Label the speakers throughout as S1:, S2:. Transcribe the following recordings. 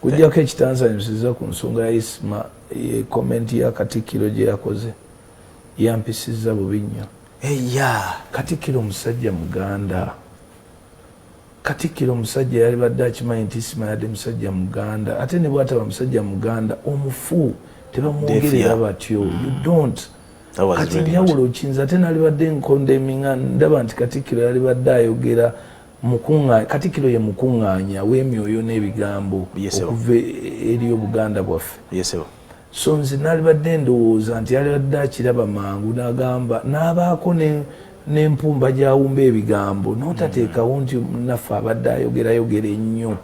S1: Kujjako ekitansanyusiza ku nsonga ya Isma, ye comment ya Katikkiro gye yakoze yampisizza bubi nnyo. Katikkiro musajja Muganda. Katikkiro musajja yalibadde akimanyi nti Isma yadde musajja Muganda, ate ne bwataba musajja Muganda, omufu tebamwogerera batyo. You don't. Kati njawulo kinza ate nalibadde ncondemninga, ndaba nti Katikkiro yalibadde ayogera, Katikkiro ye mukuŋŋaanya w'emyoyo n'ebigambo okuva eri Obuganda bwaffe. So nze nalibadde ndowooza nti yalibadde akiraba mangu n'agamba n'abaako n'empumba gyawumba ebigambo, n'otateekawo nti naffe abadde ayogerayogera ennyo,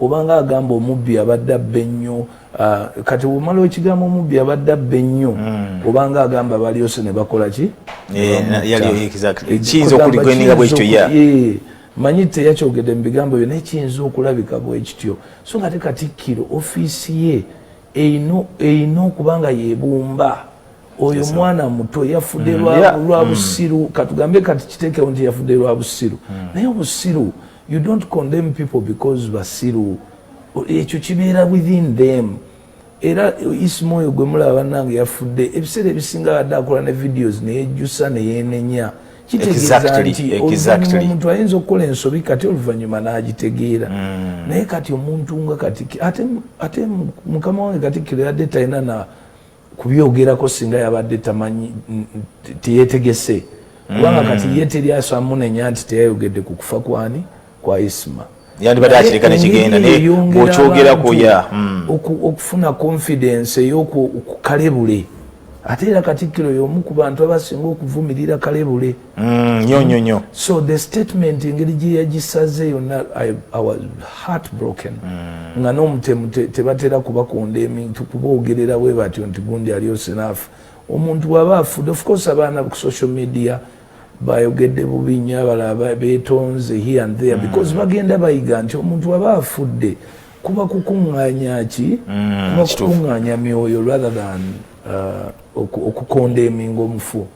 S1: obanga agamba omubbi abadde abba ennyo. Ah, kati omala ekigambo omubbi abadde abba ennyo, obanga agamba balyose ne bakola ki?
S2: Eh, kiyinza okuligweninga bwekityo ya.
S1: Manyi teyakyogedde mu bigambo byo, naye kiyinza okulabika bwe kityo. So nga te Katikkiro ofiisi ye erina okuba nga yebumba oyo mwana muto yafudde lwa busiru. Katugambe kati kiteekewo nti yafudde lwa busiru, naye obusiru, you don't condemn people because basiru. Ekyo kibeera within them. Era Isma oyo gwe mulaba, bannange, yafudde, ebiseera ebisinga abadde akola ne videos neyejjusa neyenenya. Kitegeeza nti oluvannyuma omuntu ayinza okukola ensobi, kati oluvannyuma n'agitegeera. Naye kati omuntu nga kati ate mukama wange Katikkiro yadde talina na kubyogerako singa yabadde tamanyi, teyetegese, kubanga kati ye teri asamunenya nti teyayogedde ku kufa kwani kwa Isma.
S2: Yandibadde akireka nekigenda, naye bwokyogerako ya.
S1: Okufuna confidence ey'okukalebule. Ate era Katikkiro y'omu ku bantu abasinga okuvumirira kalebule.
S2: Nnyo nnyo nnyo.
S1: So the statement, engeri gye yagisaze yonna, I was heartbroken. Nga n'omutemu tebatera kubacondemning, kuboogerera bwe batyo nti gundi alyose naafa. Omuntu bw'aba afudde, of course abaana ku social media bayogedde bubi nnyo, abalala beetonze here and there, because bagenda bayiga nti omuntu aba afudde kuba kukuŋŋaanya ki? Kuba kukuŋŋaanya myoyo rather than okucondemninga omufu.